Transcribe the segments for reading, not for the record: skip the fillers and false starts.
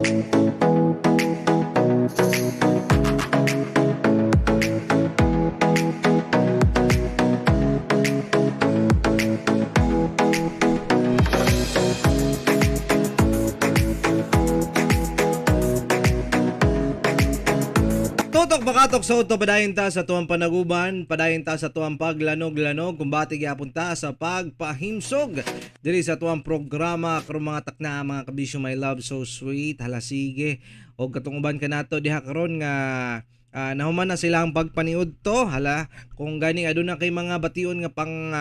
Tutok bakatok sa auto, padayon ta sa tuwang panaguban, padayon ta sa tuwang paglanog-lanog, kumbati gyapon ta sa pagpahimsog diri sa tuwang programa karon, mga takna, mga kabisyo, my love so sweet. Hala, sige, og katong uban kanato diha karon nga nahuman na sila ang pagpaniud to. Hala, kung gani aduna kay mga bation nga pang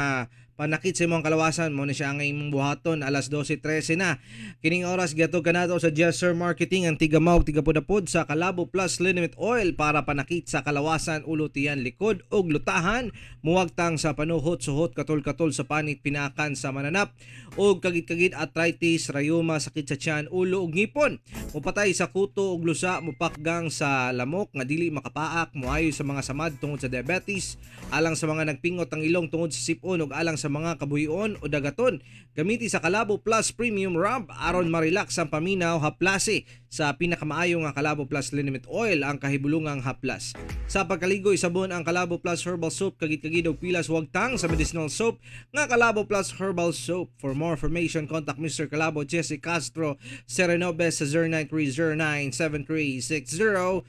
panakit sa imong kalawasan mo ni siya ang imong buhaton. Alas 12:13 na kining oras. Gihatod kanato sa Jesser Marketing, ang tigamawg tigapudapod sa Kalabo Plus Liniment Oil para panakit sa kalawasan, ulo, tiyan, likod ug lutahan, muwagtang sa panuhot, suhot, katol-katol sa panit, pinakan sa mananap ug kagit-kagit, arthritis, rayuma, sakit sa tiyan, ulo ug ngipon, mupatay sa kuto ug lusa, mupakgang sa lamok nga dili makapaak, moayo sa mga samad tungod sa diabetes, alang sa mga nagpingot ang ilong tungod sa sipon ug alang sa mga kabuhion o dagaton. Gamiti sa Kalabo Plus Premium Rub aron ma-relax ang paminaw, haplasi sa pinakamaayo nga Kalabo Plus Liniment Oil ang kahibulungang haplas. Sa pagkaligoy, sabon ang Kalabo Plus Herbal Soap, kagit-kagid og pilas, wagtang sa medicinal soap nga Kalabo Plus Herbal Soap. For more information, contact Mr. Kalabo Jesse Castro Serenobes sa 0930-973-6009.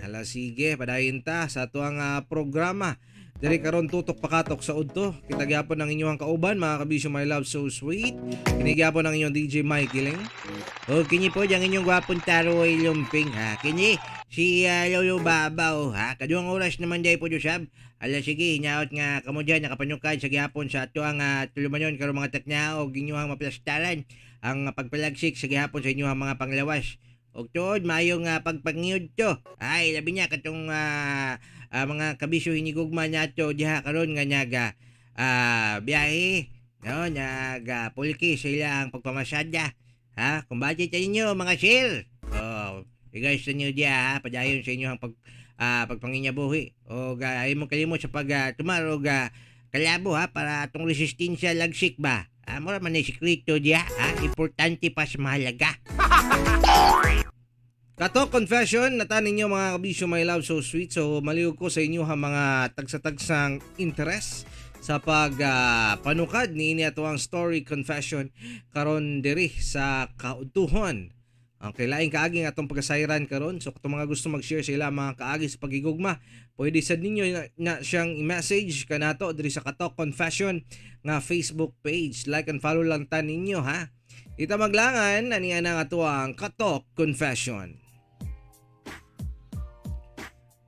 Hala, sige, padayon ta sa atuang programa diri karon, tutok pakatok sa udto. Kita gyapon ang inyong kauban, mga kabisyo, my love so sweet. Kini gyapon ang inyong DJ Mike Giling. O kini po ang inyong gwapong Taroy Lumping, ha. Kini si Lolo Babaw, ha. Kaduhang oras naman day po usab. Ala, sige, hinaot nga kamo dyan nakapanukad sa gihapon sa ato ang tulumanon karon, mga takna, og inyong maplastaran ang pagpalagsik sa gihapon sa inyong mga panglawas. Og tuod maayong pagpangiyod to. Ay, labi niya katong mga kabisyo hinigugma nato diha karon nga naga biyahe, no, naga pulki sa ilang pagpamasada. Ha? Kung budget ninyo, mga sir. Oh, guys sa inyo diya, ha, padayon sa inyo ang pagpanginyabuhi. O ay mo kalimot sa pag tumar og kalabo, ha, para atong resistensya lagsik ba. Ah, mura man ni sikreto diya, ha? Importante pa sa mahalaga. Kato confession nata ninyo, mga kabisyo, my love so sweet. So maliw ko sa inyo ha mga tagsa-tagsang interest sa pag panukad niini ato ang story confession karon diri sa kaudtuhon. Ang kay laing kaagi nga atong pagkasayran karon. So kung mga gusto mag-share sila mga kaagi sa pagigugma, pwede sad ninyo na siyang i-message kanato diri sa Katok Confession nga Facebook page. Like and follow lang ta ninyo, ha. Ita maglangan ani na nga ato ang Katok Confession.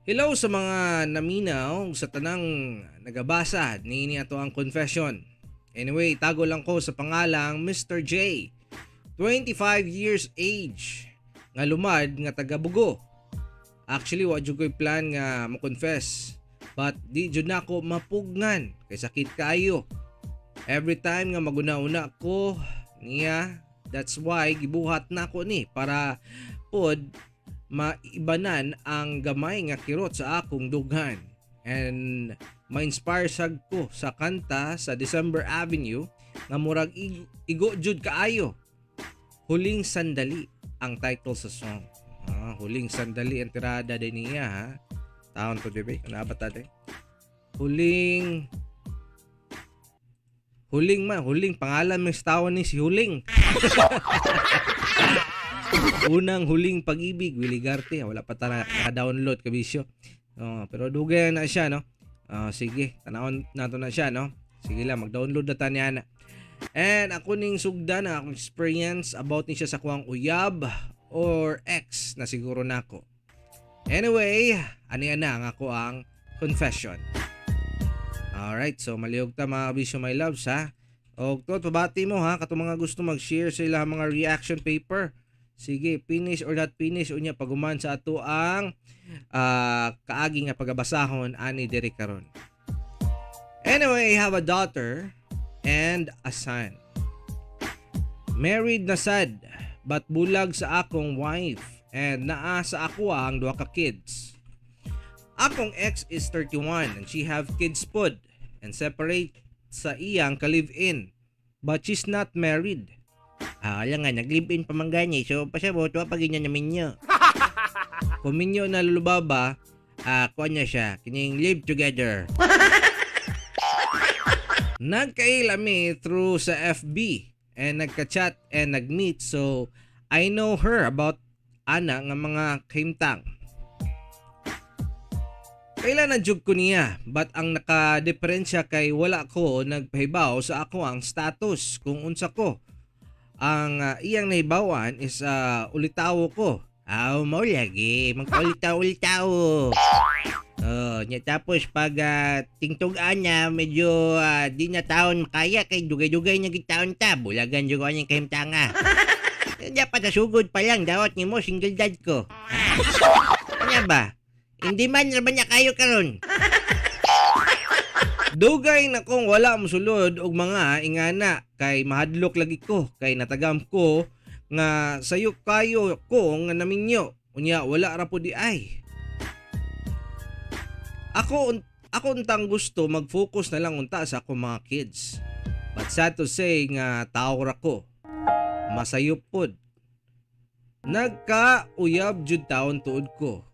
Hello sa mga naminaw, sa tanang nagabasa niini ato ang confession. Anyway, tago lang ko sa pangalang Mr. J. 25 years age nga lumad nga taga Bugo. Actually, wa jud ko'y plan nga mo confess. But di jud nako mapugnan kay sakit kaayo. Every time nga maguna-una ko niya, that's why gibuhat nako ni para pod maibanan ang gamay nga kirot sa akong dughan. And ma-inspire sad ko sa kanta sa December Avenue nga murag igo jud kaayo. "Huling Sandali" ang title sa song. Ah, "Huling Sandali" ang tirada din niya, ha. Taon to, di ba? Ano ba ta? Huling Huling man, Huling pangalan may tawon ni si Huling. "Unang Huling Pag-ibig", Willie Garte. Wala pa ta naka-download, kabisyo. Oh, pero dugay na siya, no? Ah, sige, tanawon nato na siya, no? Sige lang, mag-download na ta niya na. And ako ning sugdan ang akong experience about ni siya sa kuwang uyab or ex na siguro nako. Anyway, ani na ang ako ang confession. Alright, so malihog ta, mga kabisyo, my loves, ha. Og to, pabati mo ha, katong mga gusto mag-share sa ilang mga reaction paper. Sige, finish or not finish unya paguman sa ato ang kaagi nga pagabasahon ani diri karon. Anyway, I have a daughter and a son. Married na sad, but bulag sa akong wife and naa sa ako ang duha ka kids. Akong ex is 31 and she have kids pod and separate sa iyang ka-live-in, but she's not married. Ah, ala nga, nag-live-in pa man gani. So, pasabot, wa pa ganyan namin nyo. Kung minyo na, Lolo Baba, Ah, kuan niya siya. Kining live together. Nagkaila mi through sa FB and nagka-chat and nag-meet, so I know her about ana nga mga kahimtang. Kaila na jud ko niya, but ang naka-diferensya kay wala ko nagpahibaw sa ako ang status kung unsa ko. Ang iyang nahibawan is ulitawo ko. Aw, mao lagi. Magkaulitaw-ulitaw. Oh, nya tapos pag tingtug-an niya, medyo di na taon kaya kay dugay-dugay niya gid taon ta. Bulagan jud ko anyang kahimtanga. Dapat sa sugod pa lang, dawat nimo single dad ko. Ano ba? Hindi man ra ba niya kayo karon? Dugay na kong wala mosulod og mga ingana kay mahadlok lagi ko kay natagam ko nga sayo kayo ko nga naminyo, unya wala ra po di ay. Ako untang gusto mag-focus na lang unta sa akong mga kids. But sad to say nga tao ra ko. Masayop pod. Nagka-uyab jud taon tuod ko.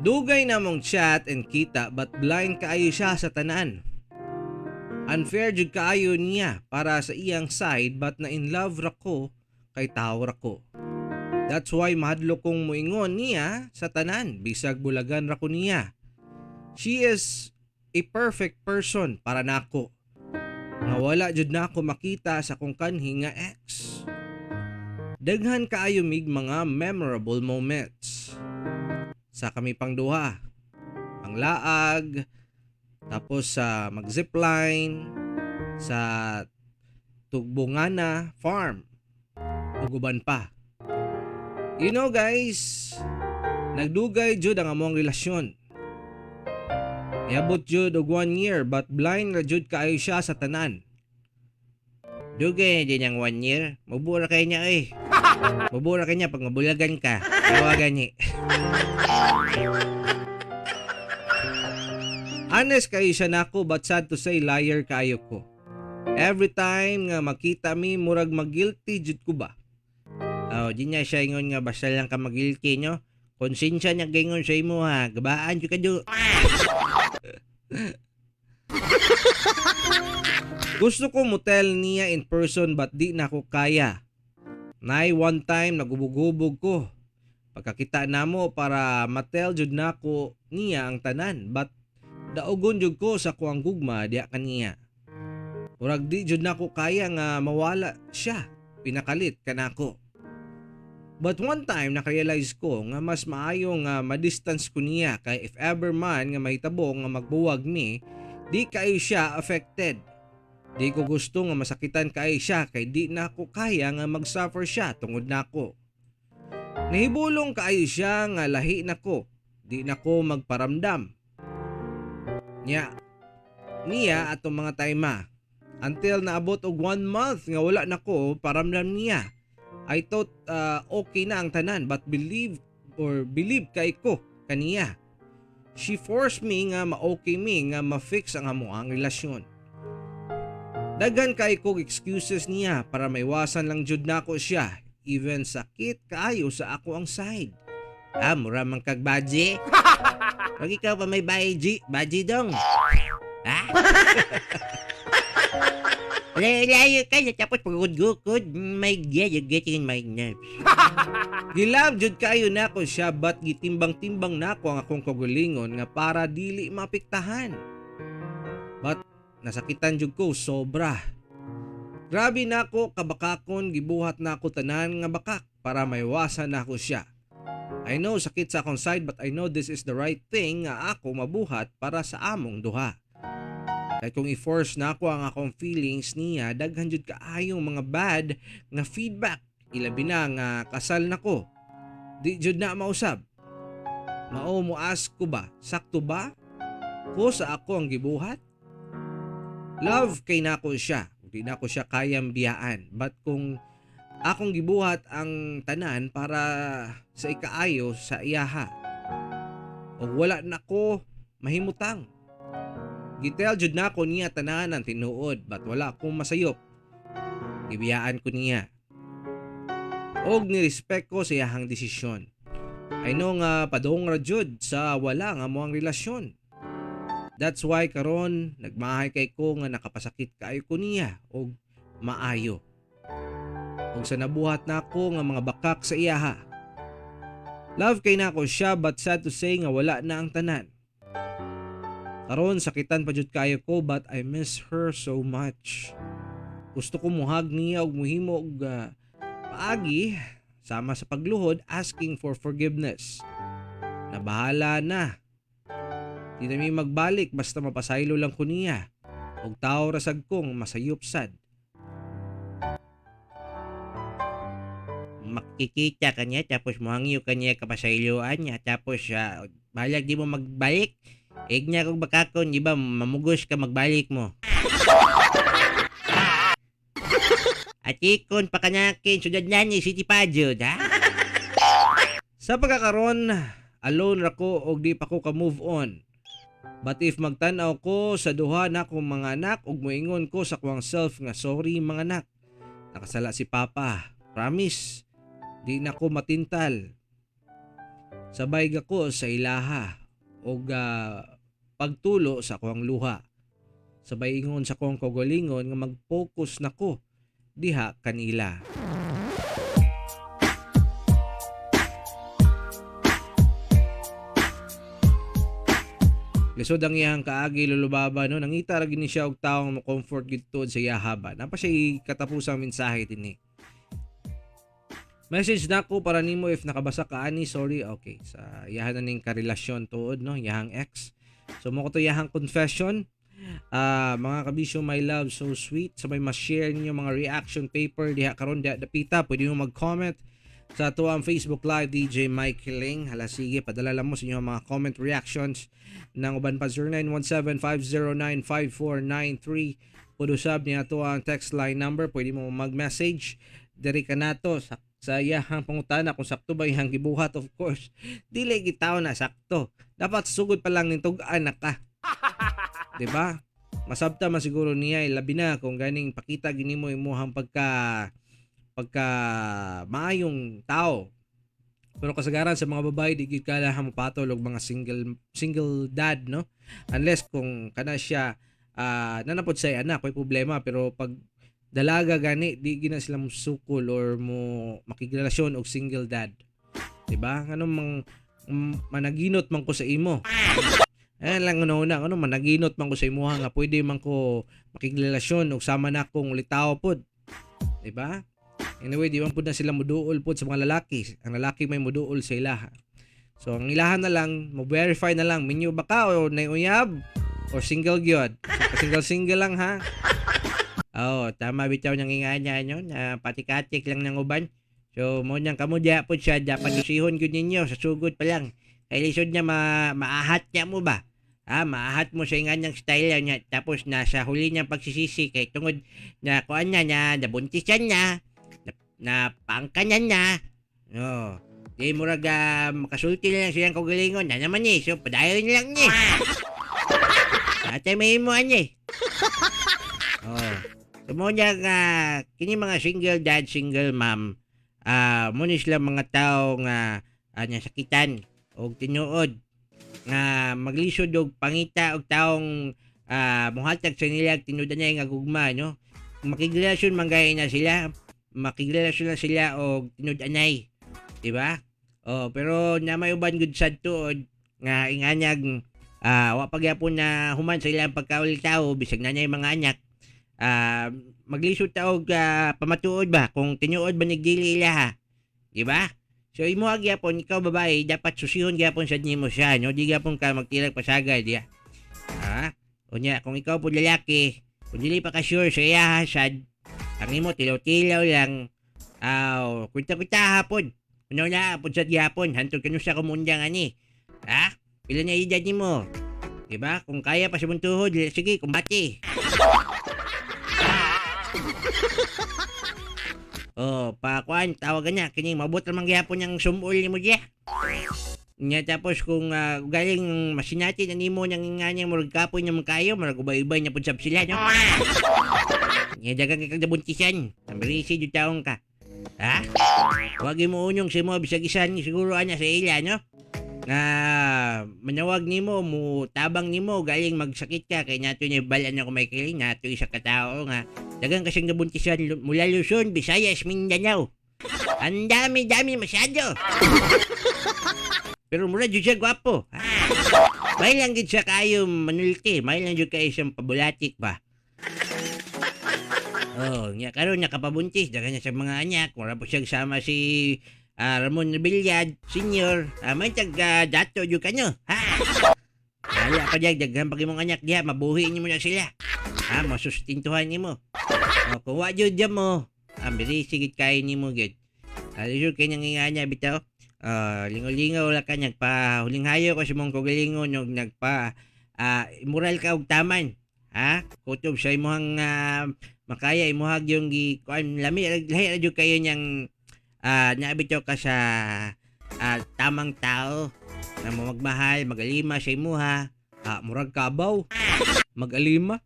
Dugay na mong chat and kita, but blind kaayo siya sa tanan. Unfair jud kaayo niya para sa iyang side, but na in love ra ko kay tao ra ko. That's why mahadlok kong muingon niya sa tanan bisag bulagan ra ko niya. She is a perfect person para nako. Nga wala jud nako makita sa kong kanhi nga ex. Daghan kaayo mig mga memorable moments sa kami pang duha. Ang laag, tapos sa mag-zipline, sa Tugbongana Farm, ug uban pa. You know guys, nagdugay jud ang among relasyon. Iabot jud og one year, but blind ra jud kaayo siya sa tanan. Dugay na din ang one year. Mabura kayo niya eh. Mabura kayo niya pag mabulagan ka. Tawagan niya. Honest kayo siya nako, but sad to say liar kayo ko. Every time nga makita mi, murag mag-guilty jud ko ba. Oh, di niya siya ingon nga basta lang ka mag-guilty no. Konsensya niya gingon sa imo ha. Gabaan jud ka do. Gusto ko motel niya in person, but di na ko kaya. Nay one time nagubog-hubog ko. Pagkakita namo para matel jud nako niya ang tanan, but daugon jud ko sa kuang gugma diya kaniya. Murag di jud nako kaya nga mawala siya. Pinakalit kanako. But one time nakarealize ko nga mas maayo nga ma-distance ko niya kay if ever man nga mahitabo nga magbuwag mi, di kayo siya affected. Di ko gusto nga masakitan kay siya kay di na ko kaya nga mag-suffer siya tungod nako. Nahibulong kaayo siya nga lahi nako. Di na ko magparamdam. Nya, niya atong mga time until naabot og one month nga wala nako paramdam niya. I thought okay na ang tanan, but believe or believe kay ko kaniya. She forced me nga ma-okay mi nga ma-fix ang amoang relasyon. Daghan kay kog excuses niya para maiwasan lang jud nako siya, even sakit kaayo sa ako ang side. Ah, mura man kag baji. Pag ikaw pa may baji, baji dong. Ha? Layo ka na tapos pagugod-gukod. My God, you're getting in my nerves. Gilab jud kaayo nako siya, but gitimbang-timbang nako ang akong kaugalingon nga para dili mapiktahan. But nasakitan jud ko sobra. Grabe nako kabakakon, gibuhat nako tanan nga bakak para maiwasan nako siya. I know sakit sa akong side, but I know this is the right thing nga ako mabuhat para sa among duha. Kay kung i-force nako ang akong feelings niya, daghan jud kaayong mga bad nga feedback. Ilabi na nga kasal nako. Di jud na mausab. Mao mo ask ko ba, sakto ba ko sa ako ang gibuhat? Love kay nako siya. Di nako siya kayang biyaan. But kung Akong gibuhat ang tanan para sa ikaayo sa iyaha. Og wala na ko mahimutang. Gi-tell jud nako niya tanan ang tinuod, but wala akong masayop. Gibiyaan ko niya. Og ni-respect ko sa iyahang desisyon. I know nga padong ra jud sa wala nga mo ang relasyon. That's why karon nagmahay kay ko nga nakapasakit kaayo ko niya og maayo. Og sa nabuhat nako nga mga bakak sa iyaha. Love kay nako siya, but sad to say nga wala na ang tanan. Karon sakitan pa jud kaayo ko, but I miss her so much. Gusto ko muhag niya og muhimo og paagi sama sa pagluhod, asking for forgiveness. Nabahala na. Di na mi magbalik basta mapasaylo lang ko niya. Og tao ra sad kong masayop sad. Makikita ka niya tapos mohangyo ka niya kapasayloan niya, tapos balag di mo magbalik. Ignya kog bakakon, di ba mamugos ka magbalik mo. At ikon pa kanakin, sudad na ni City Pajud, ha? Sa pagkakaron, alone ra ko og di pa ko ka move on. But if magtan-aw ko sa duha na akong mga anak og moingon ko sa kuwang self nga sorry mga anak. Nakasala si Papa. Promise, di na ko matintal. Sabay ga ko sa ilaha og pagtulo sa kuwang luha. Sabay ingon sa kuwang kaugalingon nga mag-focus na ko diha kanila. Lisod ang iyang kaagi, Lolo Baba, no? Nangita ra gini siya og tawo nga mo-comfort gid tuod sa iyaha ba. Napa siya katapusang mensahe dinhi. Message na ko para nimo if nakabasa ka ani, sorry. Okay, sa iyahan na ning karelasyon tuod, no, iyahang ex. So mo ko to iyahang confession. Mga kabisyo, my love, so sweet. Sa may ma-share ninyo mga reaction paper diha karon diha dapita, pwede mo mag-comment sa ato ang Facebook Live DJ Mike Ling. Hala sige, padala lang mo sa inyong mga comment reactions ng uban pa 0917-509-5493. Pudusab niya ato ang text line number. Pwede mo mag-message diri ka nato sa iyahang pangutana kung sakto ba iyang gibuhat. Of course, dili gitaw na sakto. Dapat sugod pa lang ning tug-an na ka. 'Di ba? Masabta man siguro niya, labi na kung ganing pakita gini mo imuhang pagka pagka maayong tao. Pero kasagaran sa mga babae, di gyud kala mopatol og mga single single dad, no? Unless kung kana siya nanapod sa anak, may problema, pero pag dalaga gani, di gina sila mo sukol or mo makigrelasyon og single dad. 'Di ba? Nganong mang managinot man ko sa imo. Ayan lang una, ano, managinot man ko sa imuha nga pwede man ko makigrelasyon og sama na akong ulitawo pod. 'Di ba? Anyway, di man pud na sila muduol pod sa mga lalaki. Ang lalaki may muduol sa ilaha. So, ang ilahan na lang, mo-verify na lang, minyo ba ka o naiuyab or single gyud. So, single-single lang ha. Oo, tama bitaw nang ingana no, na patikatik lang ng uban. So, mo nang kamo diha pod siya dapat susihon gyud ninyo sa sugod pa lang. Kay lisod na maahat niya mo ba? Ah, maahat mo sa inganyang style niya. Tapos nasa huli niyang pagsisisi kay tungod na kuan niya na nabuntisan niya, na paangkanan niya. No. Di murag makasulti na lang siyang kaugalingon. Na naman eh. So, padayon lang niya. Atay may mo ani. Oh. So mo niya nga kini mga single dad, single mom, mo ni sila mga tao nga nasakitan og tinuod nga maglisod og pangita og taong mohatag sa nila og tinud-anay nga gugma, no? Makigrelasyon man gay na sila, makigrelasyon na sila og tinud-anay, di ba? Oh, pero na may uban gud sad tuod nga inganyag wa pa gyapon na human sa ilang pagkaulitaw bisag na niya mga anak. Maglisod ta og pamatuod ba kung tinuod ba nagdili ila, di ba? So imo gyapon, ikaw babae, dapat susihon gyapon sad nimo siya, no? Di gyapon ka magtirag pasagad diya. Ha? Unya kung ikaw pud lalaki, kung dili pa ka sure sa iya sad, ang imo tilaw-tilaw lang. Aw, kwenta-kwenta hapon. Una na pud sad gyapon hantod kanu sa kumundang ani. Ha? Pila na edad nimo? Diba? Kung kaya pa sa mong tuhod, sige, kumbati. Oh, pa kuan tawagan niya kini mabot ra man gihapon niyang sumol nimo diya. Nya tapos kung galing masinati na nimo nang nga niya murag kapoy niya man kayo, murag ubay-ubay niya pud sab sila, no? Nya daghang kay kag nabuntisan. Tambirisi jud taong ka. Ha? Wag mo unyong si mo bisag isan siguro anya sa ila, no? Nga manawag nimo mo tabang nimo galing magsakit ka kay nato ni balan ako may kiling nato isa ka tawo nga daghang kasing nabuntisan mula Luzon, Visayas, Mindanao. Ang dami-dami masyado. Pero mura jud siya gwapo. May lang gid siya kayo manulti, may lang jud kayo siyang pabulatik ba. Oh, nya karon nakapabuntis daghan niya sa mga anak, mura po siya sama si Ramon Revillad, senior. May tag dato jud kanyo. Ha? Wala pa diyan, daghan pa imong anak diha, mabuhi nimo na sila. Ha, masustintuhan nimo. O, kung wa jud diyan mo, ang bilis sigit kayo nimo gyud. Lisod kay nang nga niya bitaw. Lingaw-lingaw la ka nagpa huling hayo ko sa mong kagalingon og nagpa moral ka og taman. Ha? Kutob sa imong makaya imuhag yung gi kuan lami lahi ra jud kayo niyang naabitaw ka sa tamang tao na magmahal, magalima sa imuha. Murag kabaw. Mag-alima.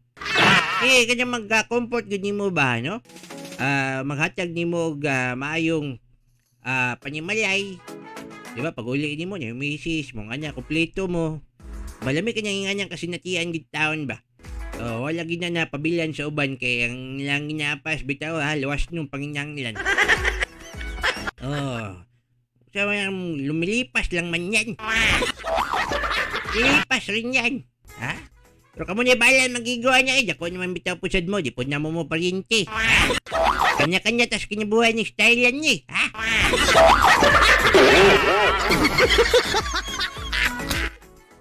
Eh, kanya mag-comfort gud nimo ba, no? Maghatag nimo og maayong panimalay. Di ba? Pag uli nimo niya, misis mo nga niya, kumpleto mo. Malami kanyang nga niyang kasinatian gid taon ba? Oh, wala gid na napabilan sa uban kay ang lang ginapas bitaw ha, luwas nung panginanglan. Oh. So, lumilipas lang man yan. Lilipas rin yan. Ha? Pero kamo ni balan magigawa niya eh. Dako naman bitaw pusad mo. Di po na mo mo paryente. Ha? Kanya-kanya tas kinabuhay ni style yan eh. Ha?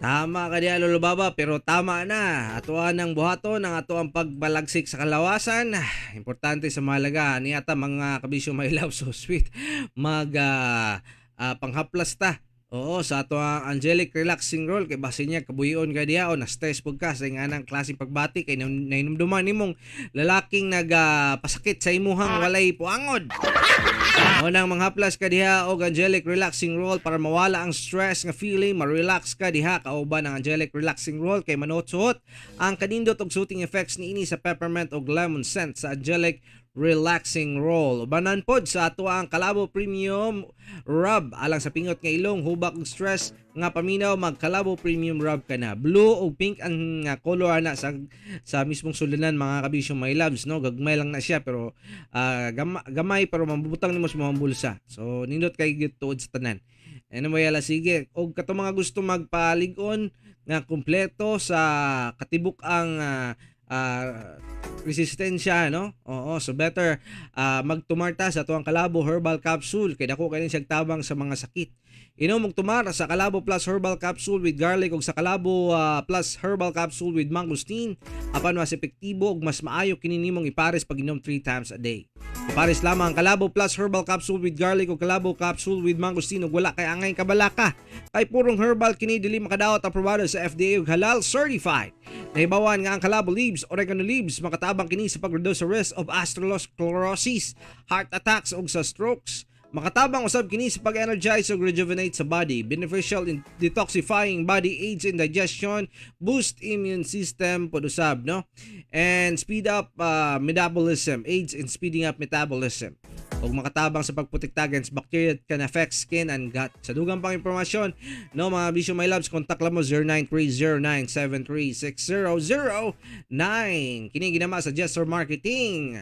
Tama ka diya, Lolo Baba, pero tama na. Atuan ang buhaton ang ato ang pagbalagsik sa kalawasan. Importante sa mahalaga, niyata mga kabisyo my love so sweet. Mag panghaplas ta. Oo, sa ato ang angelic relaxing roll kay basin niya kabuyon ka diya o na stress pud ka sa nga nang klaseng pagbati kay nainumduman nimong lalaking nagpasakit sa imuhang walay puangod. O nang manghaplas ka diha og angelic relaxing roll para mawala ang stress nga feeling, ma-relax ka diha kauban ang angelic relaxing roll kay manuot-suot ang kanindot og soothing effects niini sa peppermint og lemon scent sa angelic relaxing roll. Ubanan pod sa ato ang Kalabo Premium Rub alang sa pingot nga ilong, hubak ug stress nga paminaw, mag Kalabo Premium Rub ka na. Blue ug pink ang nga color ana sa mismong sulunan mga kabisyo my loves, no, gagmay lang na siya pero gamay pero mabutang nimo sa mga bulsa. So nindot kay gituod sa tanan. Anyway, ala sige. Og kato mga gusto magpalig-on nga kumpleto sa katibuk ang resistensya, no? Oo, so better magtumarta sa tuang Kalabo Herbal Capsule kay dako kay siyang tabang sa mga sakit. Inom og tumar sa Kalabo Plus Herbal Capsule with garlic ug sa Kalabo Plus Herbal Capsule with mangosteen apan mas epektibo ug mas maayo kini nimong ipares pag inom 3 times a day. Ipares lamang ang Kalabo Plus Herbal Capsule with garlic ug Kalabo Capsule with mangosteen ug wala kay angay kabalaka. Kay purong herbal kini, dili makadaot, aprobado sa FDA ug halal certified. Nahibawan nga ang Kalabo leaves, oregano leaves, makatabang kini sa pag-reduce sa risk of atherosclerosis, heart attacks ug sa strokes. Makatabang usab kini sa pag-energize ug rejuvenate sa body, beneficial in detoxifying body, aids in digestion, boost immune system pod usab, no? And speed up metabolism, aids in speeding up metabolism. Ug makatabang sa pagprotekta against bacteria that can affect skin and gut. Sa dugang pang impormasyon, no, mga bisyo my loves, contact lang mo 0930-973-6009. Kini ginama sa Gestor Marketing.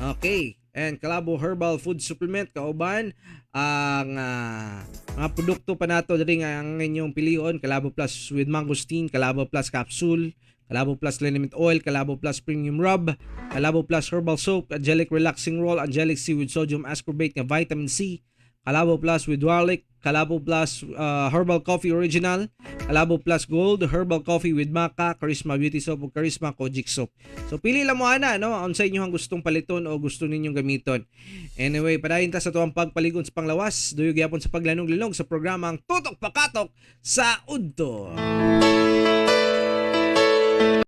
Okay. And Kalabo Herbal Food Supplement kauban ang mga produkto pa nato diri nga ang inyong pilion: Kalabo Plus with mangosteen, Kalabo Plus Capsule, Kalabo Plus Liniment Oil, Kalabo Plus Premium Rub, Kalabo Plus Herbal Soap, Angelic Relaxing Roll, Angelic C with Sodium Ascorbate nga vitamin C, Kalabo Plus with garlic, Kalabo Plus Herbal Coffee Original, Kalabo Plus Gold, Herbal Coffee with Maca, Charisma Beauty Soap ug Charisma Kojic Soap. So pili lang mo ana, no, unsa inyo ang gustong paliton o gusto ninyong gamiton. Anyway, padayon ta sa tuang pagpaligon sa panglawas, duyo gyapon sa paglanog-lanog sa programang Tutok Pakatok sa Udto.